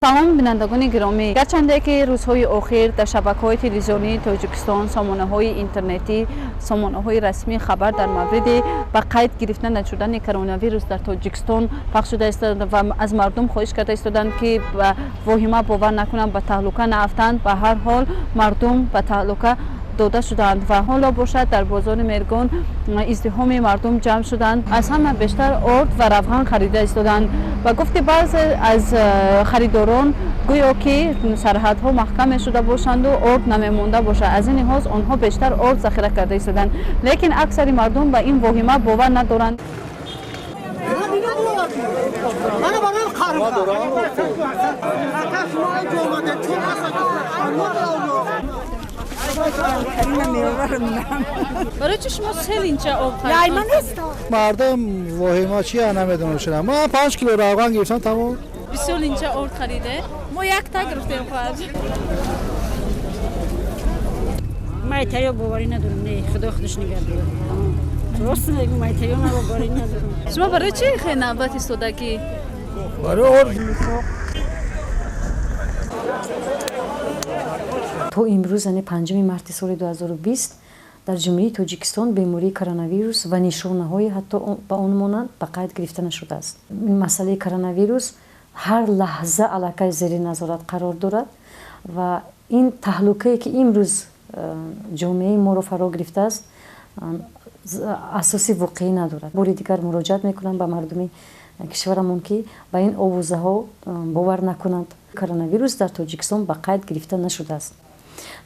Салом, бинандагони гиромӣ. Гарчанде ки рӯзҳои охир дар шабакаҳои телевизионии Тоҷикистон, сомонаҳои интернетӣ, сомонаҳои расмӣ хабар дар мавриди ба қайд гирифта нашудани коронавирус дар Тоҷикистон пахш шуда истода ва аз мардум хоҳиш карда истоданд, ки ба воҳима бовар накунанд, ба таҳлука наафтанд, ба ҳар ҳол мардум ба таҳлука дода шудаанд ва ҳоло бошад, дар бозори Мергон издиҳоми мардум ҷамъ шуданд. Аз ҳама бештар орд ва равған харида истоданд. Ба гуфти баъзе аз харидорон, гӯё ки сарҳадҳо маҳкам мешуда бошанду орд намемонда бошад, аз ин лиҳоз онҳо бештар орд захира карда истоданд. Лекин аксари мардум ба ин воҳима бовар надоранд. Барои чи шумо сел инҷа об? Мардум воҳима чия, намедонам чира. Ман 5 кило равған гирифтам, тамом. Бисёр инҷа орд хариде? Мо якта гирифтем, хоҳар. Ман итаё боварӣ надорам. Не, худо худаш нигаҳ дорад. Рост мегӯм, айтаё ман боварӣ надорам. Шумо барои чи хе навбат истодагӣ? Барои орд. То имрӯз, яъне 5 марти соли 2020, дар Ҷумҳурии Тоҷикистон бемории коронавирус ва нишонаҳои ҳатто ба он монанд ба қайд гирифта нашудааст. Ин масъалаи коронавирус ҳар лаҳза аллакай зери назорат қарор дорад ва ин таҳлукае, ки имрӯз ҷомеаи моро фаро гирифтааст, асоси воқеӣ надорад. Бори дигар муроҷиат мекунам ба мардуми кишварамон, ки ба ин овозаҳо бовар накунанд. Коронавирус дар Тоҷикистон ба қайд гирифта нашудааст.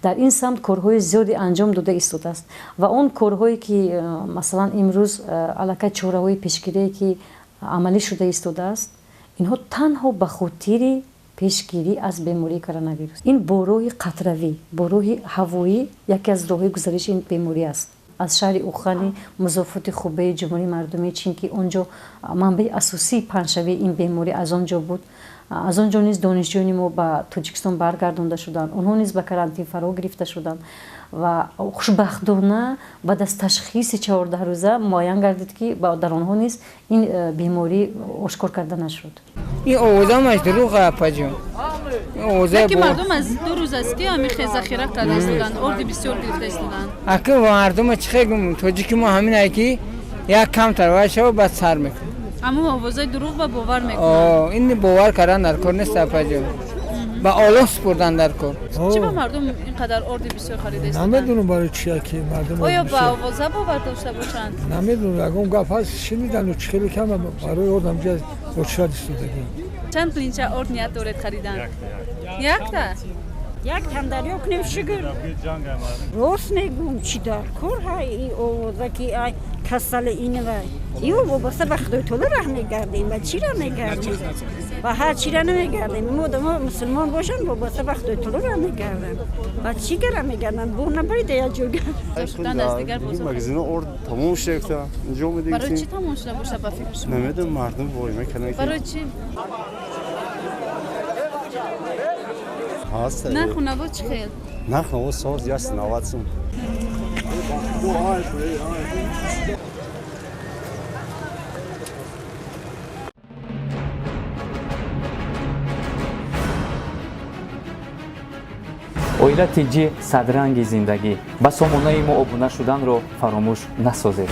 Дар ин самт корҳои зиёде анҷом дода истодааст ва он корҳое, ки масалан имрӯз аллакай чораҳои пешгирие, ки амалӣ шуда истодааст, инҳо танҳо ба хотири пешгирӣ аз бемории коронавирус. Ин бо роҳи қатравӣ, бо роҳи ҳавоӣ яке аз роҳҳои гузариши ин беморӣ аст. Аз шаҳри Ухани, музофоти Хубеи Ҷумҳурии Мардумии Чин, ки он ҷо манбаи асосии паҳншавии ин беморӣ аз он ҷо буд, аз он ҷо низ донишҷӯёни мо ба Тоҷикистон баргардонда шуданд. Онҳо низ ба карантин фаро гирифта шуданд ва хушбахтона баъд аз ташхиси 14 рӯза муайян гардид, ки дар онҳо низ ин беморӣ ошкор карда нашуд. Ин овозамаш дурӯғ, апаҷон. Лекин мардум аз 2 рӯз аст, ки ҳамин хел захира карда истоданд, орди бисёр гирифта истоданд. Аки мардума чӣ хел гум, тоҷики мо ҳамин ай, ки як камтар вай шава, баъд сар мекунад. Аммо овозаи дурӯғ ба бовар мекунанд. Ин бовар кардан дар кор нест, апаҷон, ба Оллоҳ супурдан дар кор. Чӣ ба мардум ин қадар орди бисёр харида истоданд? Намедонам, барои чия ки мардум. Оё ба овоза бовар дошта бошанд? Намедонам, ягон гап ҳаст, шунидану чӣ хеле кам барои ордам ҷа очират истодагӣ. Чанд линча орд ният доред харидан? Якта? Як тандарё кунем, шукр. Рост мегӯм, чӣ дар кор ҳай и овоза, ки ай касали ин вай ё вобаста ба Худои Таоло раҳ мегардем, ба чӣ раҳ мегардем? Ба ҳар чӣ ра намегардем. Мо одамо мусулмон бошанд, вобаста ба Худои Таоло раҳ мегарданд. Ба чӣ гара мегарданд? Бо набарида як ҷойга. Аз дигар бозор Магазино орд тамом шуда, инҷо. Барои чӣ тамом шуда бошад, ба фикри шумо? Намедонам, мардум воҳима карданд. Барои чӣ? Ҳаст. Нарху наво чӣ хел? Нарх наво соз, 190 сум. Оила Тҷ, садранги зиндагӣ. Ба сомонаи мо обуна шуданро фаромӯш насозед.